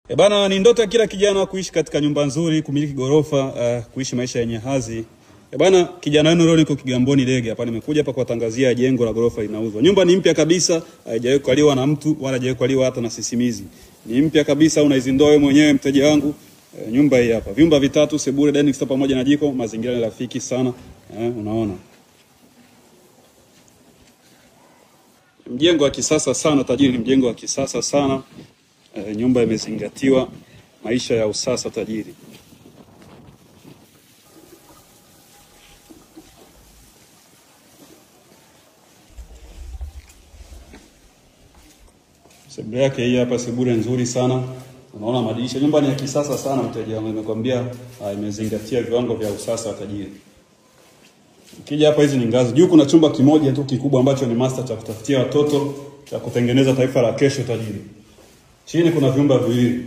E bana, ni ndoto ya kila kijana kuishi katika nyumba nzuri, kumiliki gorofa, kuishi maisha yenye hadhi. E bana, kijana wenu leo niko Kigamboni Dege hapa, nimekuja hapa kuwatangazia jengo la gorofa linauzwa. Nyumba ni mpya kabisa, haijawahi kukaliwa na mtu wala haijawahi kukaliwa hata na sisimizi. Ni mpya kabisa, unaizindua wewe mwenyewe mteja wangu. Nyumba hii hapa, vyumba vitatu, sebule, dining store pamoja na jiko, mazingira ni rafiki sana. Unaona. Mjengo wa kisasa sana tajiri, mjengo wa kisasa sana. Nyumba imezingatiwa maisha ya usasa tajiri. Sebule yake hii hapa, sebule nzuri sana. Unaona madirisha, nyumba ni ya kisasa sana mteja wangu, nimekwambia imezingatia viwango vya usasa wa tajiri. Ukija hapa, hizi ni ngazi. Juu kuna chumba kimoja tu kikubwa ambacho ni master cha kutafutia watoto, cha kutengeneza taifa la kesho tajiri. Chini kuna vyumba viwili.